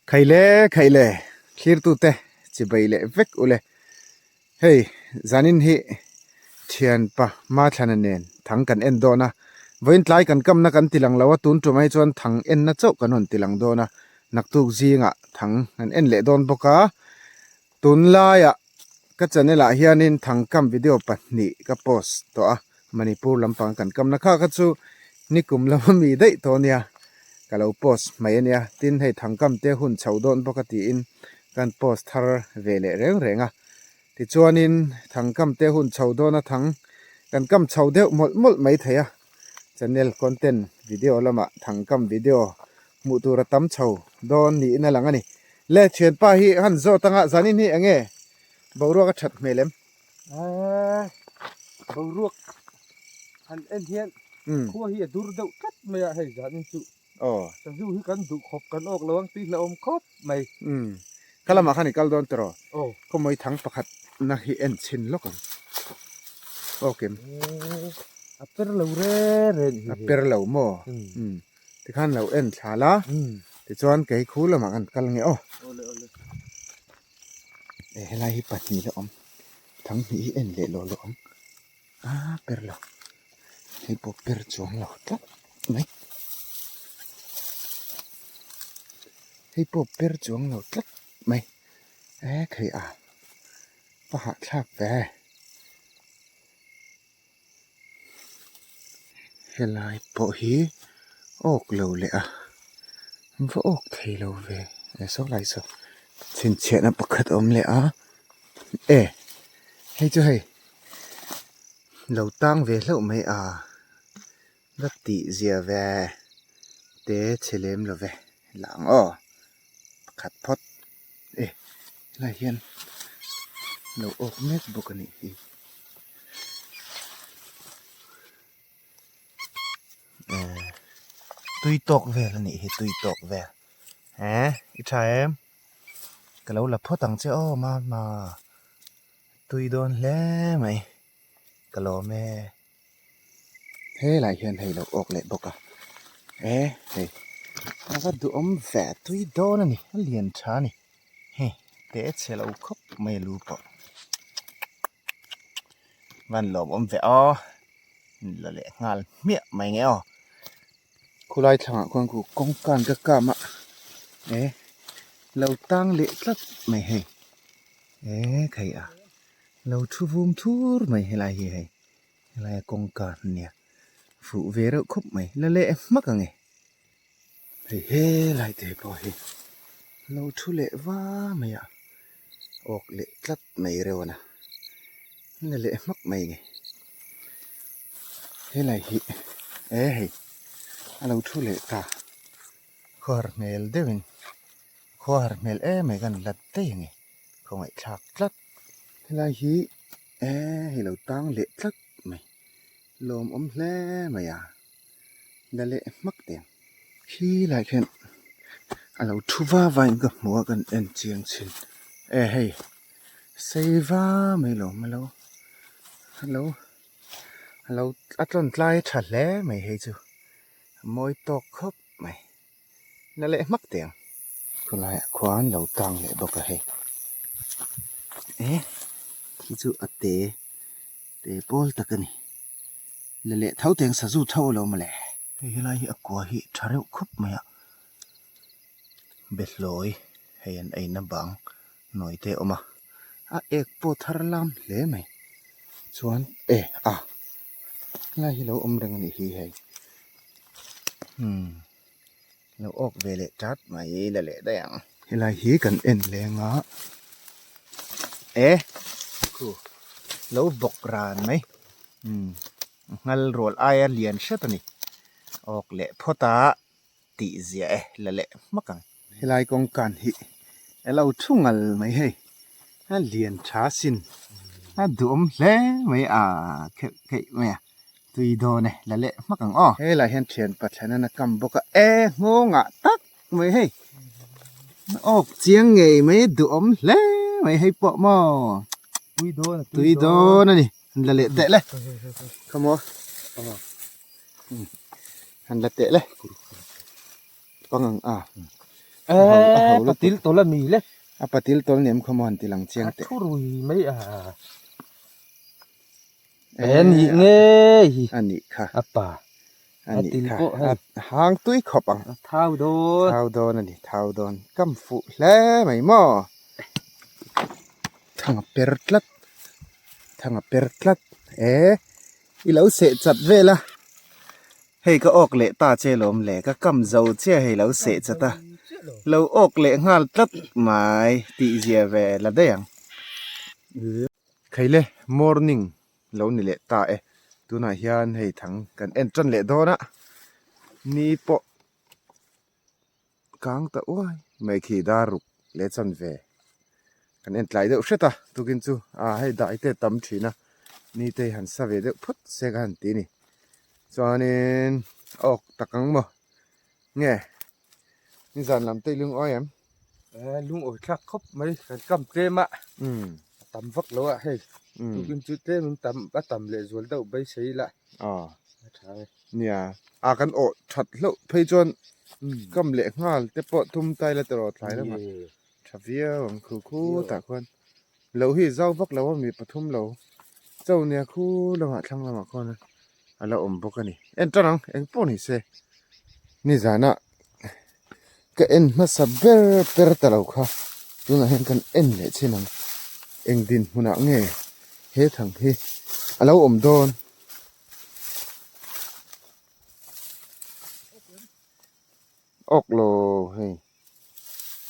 Khaile khaile thlirtute chibai leh vek ule. Hei zanin hi thianpa Mathlana nen thang kan en dawn a, vawiin tlai kan kamna kan ti lang lo a, tun tumah hi chuan thang enna chauh kan rawn ti lang dawn a, naktuk zingah thang kan en leh dawn bawk a, tunlaiah ka channel ah hianin thang kam video pahnih ka post tawh a, Manipur lampang kan kamna kha kha chu nikum lama mi daih tawh ania ka lo post mai ania, tin hei thang kam te hun chho dawn bawk a tiin kan post thar ve leh reng reng a. Tichuanin thang kam te hun chho dawn a thang kan kam chho deuh mawlh mawlh mai thei a, channel content video lamah thang kam video hmuh tur a tam chho dawn niin a lang a ni. Le thianpa hi han zawt anga zanin hi enge boruak a that hmel em? Eee boruak han en hian khua hi a dur deuh tlat mai a hei zanin chu. Aw. Sazu hi kan duh khawp kan awk lo ang tih hlauhawm khawp mai. Umm. Kha lamah khan i kal dawn tiraw? Aw. Khawmawi thang pakhat na hi en chhin lawk ang. Aw kim. Eee a per lo re re nih hi. A per lo maw? Umm. Tikhan lo en thla la. Umm. Tichuan kei khu lamah kan kal nge aw. Awle awle. E helai hi pahnih la awm. Thang hnih hi en leh lo lo ang. A per lo. Hei pawh per chuang lo tlat mai. Hei pawh per chuang lo tlat mai. E khei a va hahthlak ve. Helai pawh hi awk lo leh a va awk thei lo ve e saw lai saw chhinchhiahna pakhat a awm leh a e hei chu hei lo tang ve hlauh mai a la tih zia ve te chhe lem lo ve lah ang aw pakhat phawt e helai hian lo awk mek bawk a nih hi. Tui tawk vel a nih hi tui tawk vel eh i tha em ka lo la phawt ang che aw mama tui dawn hle mai ka lawm e helai hian hei lo awk leh bawk a eh hei a va duhawm ve tui dawn a ni a lian tha a ni hei te chhe lo khawp mai a lu pawh. Van lawm awm ve aw la leh nghal hmiah mai nge aw khulai thlangah khuan khu kawngkan ka kam a e lo tang leh tlat mai hei e khei a lo thu vum thur mai helai hi hei helaia kawngka ania fuh ve reuh khawp mai la leh hmak ang e hei helai te pawh hi lo thu leh va mai a awk leh tlat mai reuh a na la leh hmak mai a ni helai hi e hei a lo thu leh ta khuar hmel deuhin khuar hmel em mai kan la daih a ni khawngaihthlak tlat helai hi e hei lo tang leh tlat mai lawmawm hle mai a la leh hmak teh ang khi lai khian a lo thu va va in ka hmu a kan en chiang thin e hei sei va mai lo awm alo alo alo a tlawn tlai tha hle mai hei chu a mawi tawk khawp mai la leh hmak teh ang khawlaiah khuan lo tang leh bawk a hei e khi chu a te te pawl tak a ni. La leh tho teng sazu tho a lo mawle. Hei helai hi a kua hi tha reuh khawp mai a, behlawi hei an eina bang nawi te a awm a, a ek pawh thar lam hle mai chuan e a helai hi lo awm reng a nih hi hei umm lo awk ve leh tat mai la leh daih ang. Helai hi kan en leng a e khu lo bawk ran mai umm nghal rual aia lian hret a ni awk leh phawt a tih ziah e la leh hmak ang. Helai kawngkan hi a lo thu ngal mai hei a lian tha sin a duhawm hle mai a khelh theih mai a. Tui dawn e, la leh hmak ang aw. Helai hian thian pathian a kam bawk a, e nghawngah tak mai hei. Awk chiang ngei mai duhawm hle mai hei pawh maw. Tui dawn a tui dawn a ni. Han la leh teh le. Come on. Han la teh le. Pangang a. Eee patil tawlh a mi le. A patil tawlh ni em khaw maw han ti lang chiang teh. A thu rui mai a. Eee nih ngei hi. A nih kha. A pa. A nih kha. A hang tui khawp ang. A thau dawn. Thau dawn a ni thau dawn. Kam fuh hle mai maw. Thang a per tlat. Thang a per tlat. Eee i lo seh chat vel a. Hei ka awk leh ta che lawm le, ka kam zo chiah hei lo seh chat a, lo awk leh nghal tlat mai tih zia ve la daih ang. Khaile morning lo ni leh ta e, tunah hian hei thang kan en tan leh dawn a, ni pawh kang ta uai mai khi dar ruk leh chan ve kan en tlai deuh hret a, tukin chu ah hei dai te tam thin a, ni te hi han sa ve deuh phawt se ka han ti a ni. Chuanin awk tak ang maw? Nge nizan lam te i lungawi em? Eh lungawi thlak khawp mai kan kam tlem a a tam vak lo a hei tukin chu tlem in tam a tam leh zual deuh beisei ila a tha e. Nia a kan awh that hlauh phei chuan kam leh nghal te pawh tum tai la tiraw thlai lamah tha viau ang khu khu tah khuan lo hi zau vak lo a mi pathum lo cho nia khu lamah thlang lamah khuan a la awm bawk a ni en tan ang eng pawh ni se nizanah ka en hmasa ber ber ta lo kha tunah hian kan en leh chin ang eng dinhmunah nge he thang hi a lo awm dawn. Awk lo hei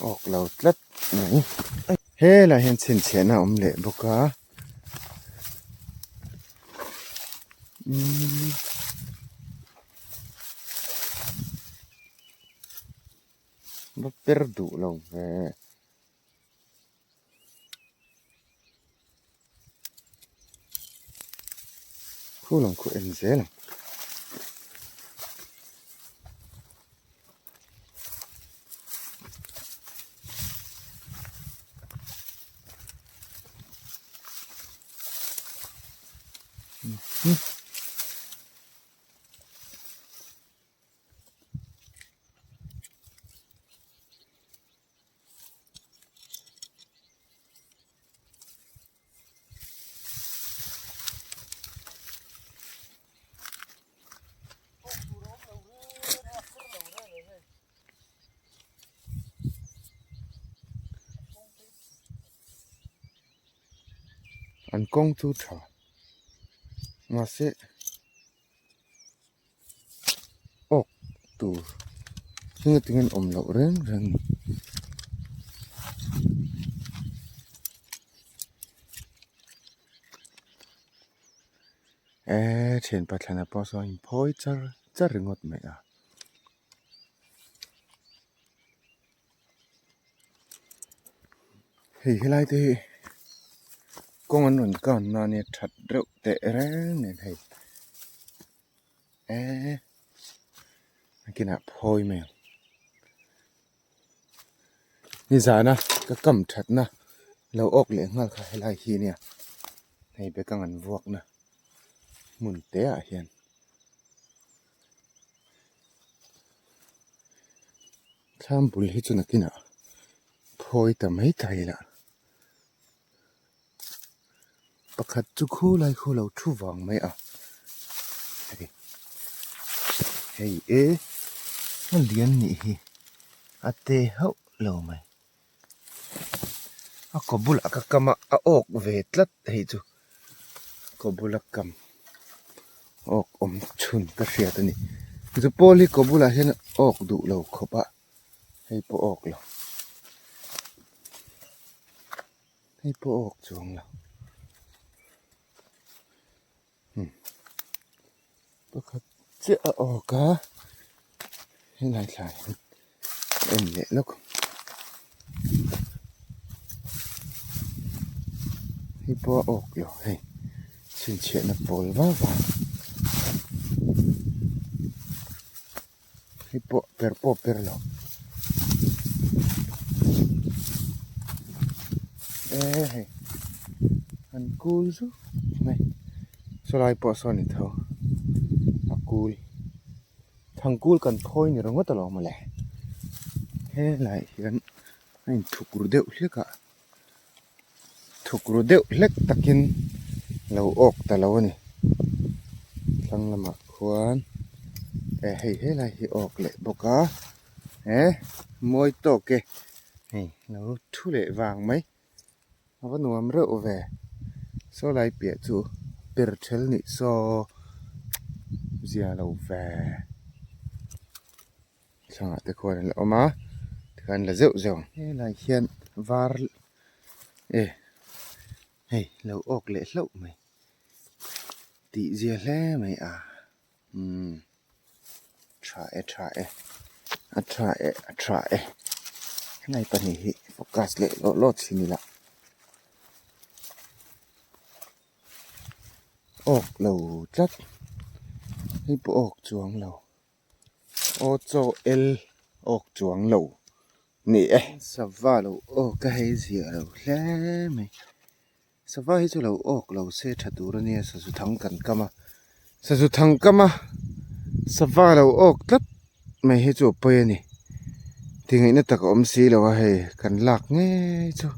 awk lo tlat mai helaiah hian chhinchhiahna a awm leh bawk a umm va per duh lo ve. Khu lang khu en zel ang. An kawng chu tha mahse awk tur heng atingin awm loh reng reng a ni. Eee thian pathlana pawh sawn a inphawi char char ringawt mai a. Hei helai te hi kawng an rawn kan na ania that reuh teh reng nen hei eee nakinah phawi mai ang nizana ka kam thatna lo awk leh nghal kha helai hi ania hei bekang an vuakna hmun te ah hian. Thlam bul hi chu nakinah phawi ta mai ta ila pakhat chu khu lai khu lo thu vang mai a hei hei e a lian nih hi a te hauh lo mai a kaw bulah ka kam a a awk ve tlat hei chu kaw bula kam awk awm chhun ka hriat a ni zu pawl hi kaw bulah hian awk duh lo khawp a hei pawh awk lo hei pawh awk chuang lo pakhat chiah a awk a helai thlai hi en leh lawk hei pawh a awk lo hei chhinchhiahna pawl vau vau hei pawh per pawh per lo e hei an kul zuk mai sawlai pawh sawn a ni tho a kul. Thangkul kan phawi ni ringawt alawm mawle. Helaiah hian a inthuk ru deuh hlek a, thuk ru deuh hlek takin lo awk ta lo a ni. Thlang lamah khuan eh hei helai hi awk leh bawk a eh mawi tawk e hei lo thu leh vang mai. A va nuam reuh ve. Saw lai piah chu per thel nih saw zia lo ve. Thlangah te khuan an la awm a tikhan la zeuh zeuh ang. Helai hian var e hei lo awk leh hlauh mai tih zia hle mai a umm tha e tha e a tha e a tha e helai pahnih hi focus leh lawh lawh thin ila awk lo tlat hei pawh awk chuang lo. Aw chaw el awk chuang lo ni e. Sava lo awk a hei ziah lo hle mai. Sava hi chu lo awk lo se tha tur a nia sazu thang kan kam a. Sazu thang kam a sava lo awk tlat mai hi chu a pawi a ni. Tingaihna tak a awm si lo a hei kan lak ngei chu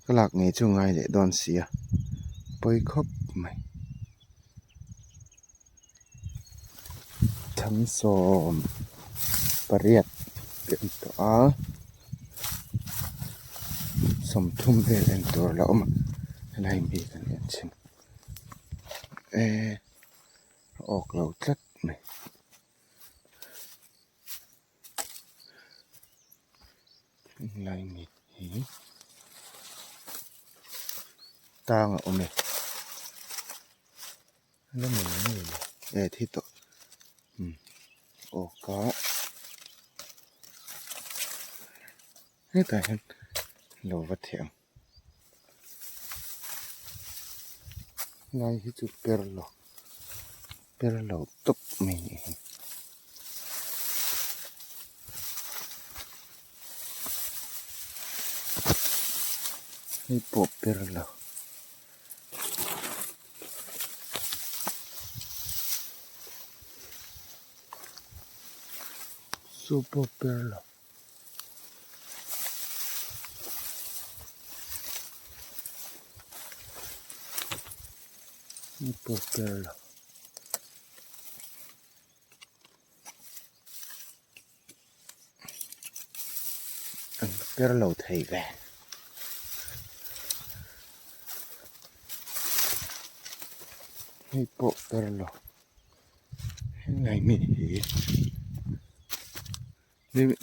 ka lak ngei chu ngai leh dawn si a pawi khawp mai. Thangsawm pariat te an tawh a sawmthum vel en tur a la awm a helai mi kan en chhin eh a awk lo tlat mai. Helai mi hi tang a awm e. La nei ngei lo e thi tawh umm awk a hetah hian lo va theh ang helai hi chu per lo per lo tawp mai a nih hi. Hei pawh per lo. Chu pawh per lo. Hei pawh per lo. An per lo thei ve. Hei pawh per lo. Helai mi hi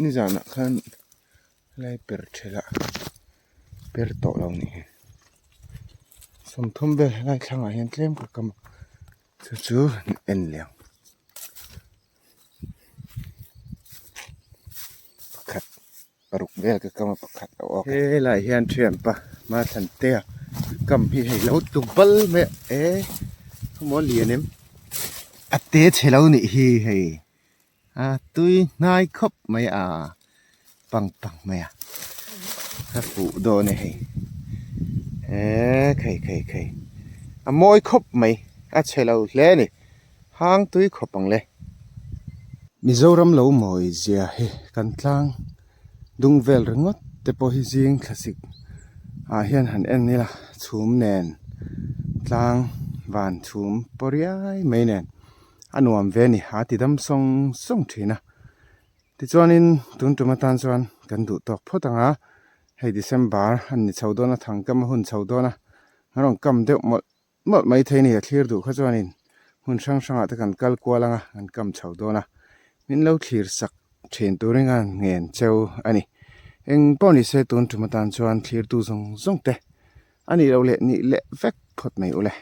nizanah khan helai per ṭhelh a per tawh lo ni hi. Sawmthum vel helai thlangah hian tlem ka kam a chu chu en leh ang. Pakhat paruk vel ka kam a pakhat a awk a helaiah hian thianpa Mathlantea kam hi hei lo tu bal mai a e khawmaw lian em a te chhe lo nih hi hei a tui hnai khawp mai a pang pang mai a a fuh dawn e hei e khei khei khei a mawi khawp mai a chhe lo hle a ni. Hang tui khawp ang le. Mizoram lo mawi zia hi kan tlang dung vel ringawt te pawh hi zing thlasik ah hian han en ila chhum nen tlang van chhum paw riai mai nen a nuam ve a ni a ti dam sawng sawng thin a tichuanin tun tum atan chuan kan duh tawk phawt ang a hei December a ni chho dawn a thangkam a hun chho dawn a a rawn kam deuh mawlh Mawlh mai thei a ni, a thlir duh kha chuanin hmun hrang hrangah te kan kal kual anga kan kam chho dawn a, min lo thlir sak thin turin a ngen cheu a ni. Eng pawh ni se tun tum atan chuan thlirtu zawng zawng te a nih loh leh nih leh vek phawt mai ule.